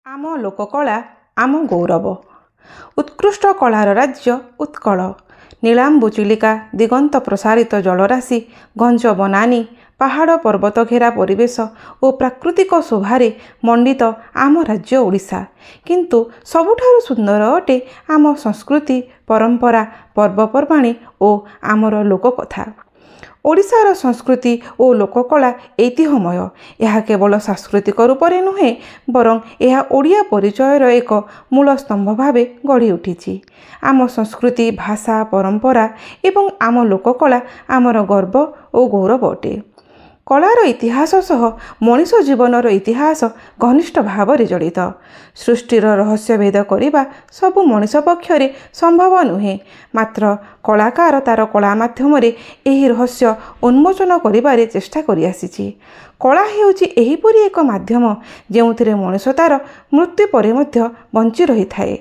ଆମ ଲୋକକଳା ଆମ ଗୌରବ। ଉତ୍କୃଷ୍ଟ କଳାର ରାଜ୍ୟ ଉତ୍କଳ। ନୀଳାମ୍ବୁ ଚିଲିକା, ଦିଗନ୍ତ ପ୍ରସାରିତ ଜଳରାଶି, ଘଞ୍ଚ ବନାନୀ, ପାହାଡ଼ ପର୍ବତ ଘେରା ପରିବେଶ ଓ ପ୍ରାକୃତିକ ଶୋଭାରେ ମଣ୍ଡିତ ଆମ ରାଜ୍ୟ ଓଡ଼ିଶା। କିନ୍ତୁ ସବୁଠାରୁ ସୁନ୍ଦର ଅଟେ ଆମ ସଂସ୍କୃତି, ପରମ୍ପରା, ପର୍ବପର୍ବାଣି ଓ ଆମର ଲୋକକଥା। ଓଡ଼ିଶାର ସଂସ୍କୃତି ଓ ଲୋକକଳା ଐତିହ୍ୟମୟ। ଏହା କେବଳ ସାଂସ୍କୃତିକ ରୂପରେ ନୁହେଁ, ବରଂ ଏହା ଓଡ଼ିଆ ପରିଚୟର ଏକ ମୂଳ ସ୍ତମ୍ଭ ଭାବେ ଗଢ଼ି ଉଠିଛି। ଆମ ସଂସ୍କୃତି, ଭାଷା, ପରମ୍ପରା ଏବଂ ଆମ ଲୋକକଳା ଆମର ଗର୍ବ ଓ ଗୌରବ ଅଟେ। କଳାର ଇତିହାସ ସହ ମଣିଷ ଜୀବନର ଇତିହାସ ଘନିଷ୍ଠ ଭାବରେ ଜଡ଼ିତ। ସୃଷ୍ଟିର ରହସ୍ୟ ଭେଦ କରିବା ସବୁ ମଣିଷ ପକ୍ଷରେ ସମ୍ଭବ ନୁହେଁ, ମାତ୍ର କଳାକାର ତା'ର କଳା ମାଧ୍ୟମରେ ଏହି ରହସ୍ୟ ଉନ୍ମୋଚନ କରିବାରେ ଚେଷ୍ଟା କରିଆସିଛି। କଳା ହେଉଛି ଏହିପରି ଏକ ମାଧ୍ୟମ, ଯେଉଁଥିରେ ମଣିଷ ତା'ର ମୃତ୍ୟୁ ପରେ ମଧ୍ୟ ବଞ୍ଚି ରହିଥାଏ।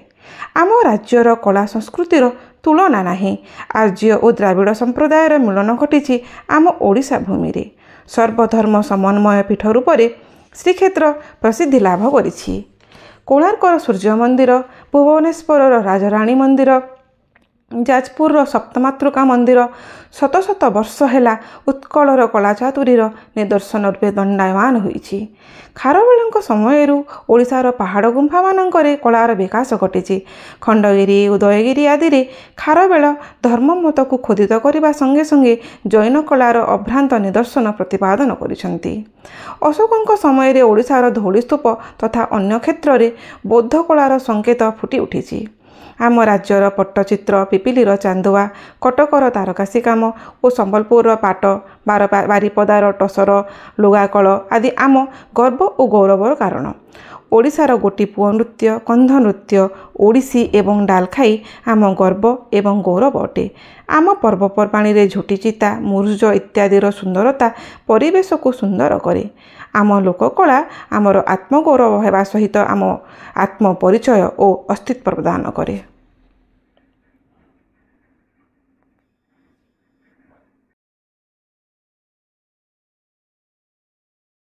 ଆମ ରାଜ୍ୟର କଳା ସଂସ୍କୃତିର ତୁଳନା ନାହିଁ। ଆର୍ଯ୍ୟ ଓ ଦ୍ରାବିଡ଼ ସମ୍ପ୍ରଦାୟର ମିଳନ ଘଟିଛି ଆମ ଓଡ଼ିଶା ଭୂମିରେ। ସର୍ବଧର୍ମ ସମନ୍ୱୟ ପୀଠ ରୂପରେ ଶ୍ରୀକ୍ଷେତ୍ର ପ୍ରସିଦ୍ଧି ଲାଭ କରିଛି। କୋଣାର୍କର ସୂର୍ଯ୍ୟ ମନ୍ଦିର, ଭୁବନେଶ୍ୱରର ରାଜରାଣୀ ମନ୍ଦିର, ଯାଜପୁରର ସପ୍ତମାତୃକା ମନ୍ଦିର ଶତ ଶତ ବର୍ଷ ହେଲା ଉତ୍କଳର କଳାଚାତୁରୀର ନିଦର୍ଶନ ରୂପେ ଦଣ୍ଡାୟମାନ ହୋଇଛି। ଖାରବେଳଙ୍କ ସମୟରୁ ଓଡ଼ିଶାର ପାହାଡ଼ ଗୁମ୍ଫାମାନଙ୍କରେ କଳାର ବିକାଶ ଘଟିଛି। ଖଣ୍ଡଗିରି, ଉଦୟଗିରି ଆଦିରେ ଖାରବେଳ ଧର୍ମମତକୁ ଖୋଦିତ କରିବା ସଙ୍ଗେ ସଙ୍ଗେ ଜୈନ କଳାର ଅଭ୍ରାନ୍ତ ନିଦର୍ଶନ ପ୍ରତିପାଦନ କରିଛନ୍ତି। ଅଶୋକଙ୍କ ସମୟରେ ଓଡ଼ିଶାର ଧଉଳି ସ୍ତୂପ ତଥା ଅନ୍ୟ କ୍ଷେତ୍ରରେ ବୌଦ୍ଧ କଳାର ସଂକେତ ଫୁଟି ଉଠିଛି। ଆମ ରାଜ୍ୟର ପଟ୍ଟଚିତ୍ର, ପିପିଲିର ଚାନ୍ଦୁଆ, କଟକର ତାରକାସି କାମ ଓ ସମ୍ବଲପୁରର ପାଟ, ବାରିପଦାର ଟସର ଲୁଗାକଳ ଆଦି ଆମ ଗର୍ବ ଓ ଗୌରବର କାରଣ। ଓଡ଼ିଶାର ଗୋଟିପୁଅ ନୃତ୍ୟ, କନ୍ଧ ନୃତ୍ୟ, ଓଡ଼ିଶୀ ଏବଂ ଡାଲଖାଇ ଆମ ଗର୍ବ ଏବଂ ଗୌରବ ଅଟେ। ଆମ ପର୍ବପର୍ବାଣିରେ ଝୋଟି ଚିତା, ମୁରୁଜ ଇତ୍ୟାଦିର ସୁନ୍ଦରତା ପରିବେଶକୁ ସୁନ୍ଦର କରେ। ଆମ ଲୋକକଳା ଆମର ଆତ୍ମଗୌରବ ହେବା ସହିତ ଆମ ଆତ୍ମପରିଚୟ ଓ ଅସ୍ତିତ୍ୱ ପ୍ରଦାନ କରେ।